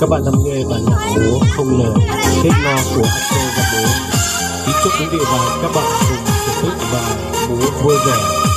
Các bạn đam mê và nhảy múa không lời, thịt no của Ake và Bố. Kính chúc quý vị và các bạn cùng thưởng thức và múa vui vẻ.